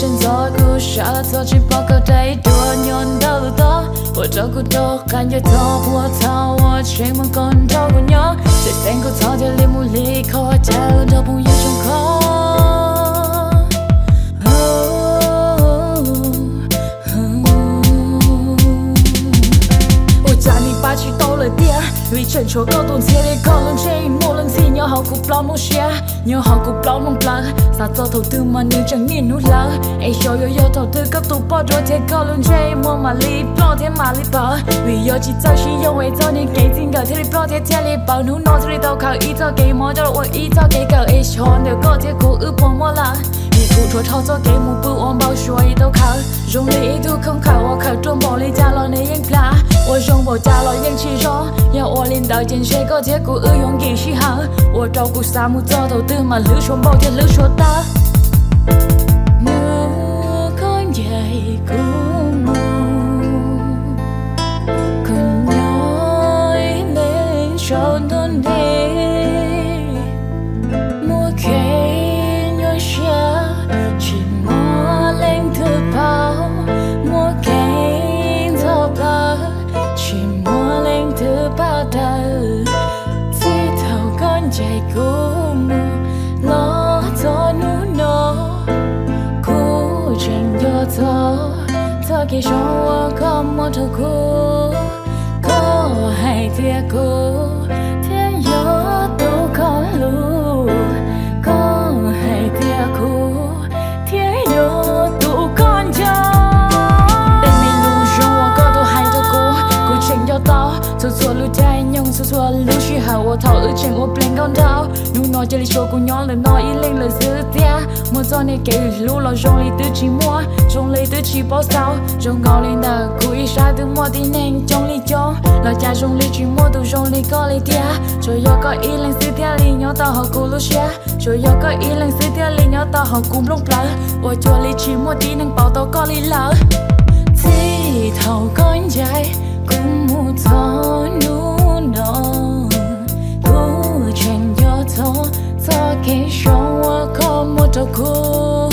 Tseem ntxov kuv sawv txog tsis pom koj dai duab nyob ntawm lub tog, ua rau kuv rov qab nco txog puag thaum ua tsheb muaj koj nrog kuv nyob. Tseem xeeb kuv txhob thiaj li mus li kho cas nrog phooj ywg zoo kho. Ua cas nim pab tsis tau lawm tiag, vim tseem tshuav koj tus ntxhiab li koj lub ntsej muag lub ntxhi nyob hauv kuv plaub nplooj siab, nyob hauv kuv plaub nplooj plawv. Xav txog thaum twg mas nws tseem niaj hnub hlawv, es xyov yuav yog thaum twg koj tus poj duab thiab koj lub ntsej muag mam li ploj thiab mam li pawv. Vim yog tsis txawj sib yoog es txoj niag kev txij nkawm thiaj li ploj thiab thiaj li pawv. Hnub no thiaj li tau khaws ib txoj kev mob coj los ua ib txoj kev kawm es xyov ntawm koj thiab kuv wb puas muaj lawm. Vim kuv rhuav dhau txoj kev mus pw ua npau suav es tau khaws zoo li ib tug khooj khawm uas khaws ruaj npaum li cas los nws yeej plam, ua zoo npaum cas los yeej tsis zoo. Yog ua li ntawd ces ntshe koj thiab kuv wb yuav nkim sij hawm, ua rau kuv xav mus txog thaum twg mas hlwb suav npau thiab hlwb suav tawv. Hnub koj ncaim kuv mus, kuv nyob ib leeg tsaus ntuj nti, muaj kev nyuaj siab tsis muaj leej twg paub, muaj kev ntxhov plawv tsis muaj leej twg pab daws. Txij thaum koj ncaim kuv mus los txog hnub no, kuv tseem nco txog txoj kev zoo uas koj muab rau kuv. Koj hais tias kuv thiaj yog tus koj hlub, koj hais tias kuv thiaj yog tus koj nco. Tej me lus zoo uas koj tau hais rau kuv, kuv tseem nco tau txhua txhua lub caij nyoog, txhua txhua lub sij hawm uas thaum wb tseem ua plees nkauj nraug. Hnub no cia li tshuav kuv nyob ntawm no ib leeg lawm xwb tiag. Muaj txoj niag kev hlub los zoo li twb tsis muaj, zoo li twb tsis paub xaus. Zoo nkaus li ntawm kuv ib sab twb muaj tib neeg coob li coob, los cas zoo li tsis muaj tus zoo li koj li tiag. Tsuas yog koj ib leeg xwb thiaj li nyob tau hauv kuv lub siab, tsuas yog koj ib leeg xwb thiaj li nyob tau hauv kuv nplooj plawv, uas cuag li tsis muaj tib neeg pauv tau koj li lawm. Txij thaum koj ncaim kuv mus txog hnub no, kuv tseem nco txog txoj kev zoo uas koj muab rau kuv.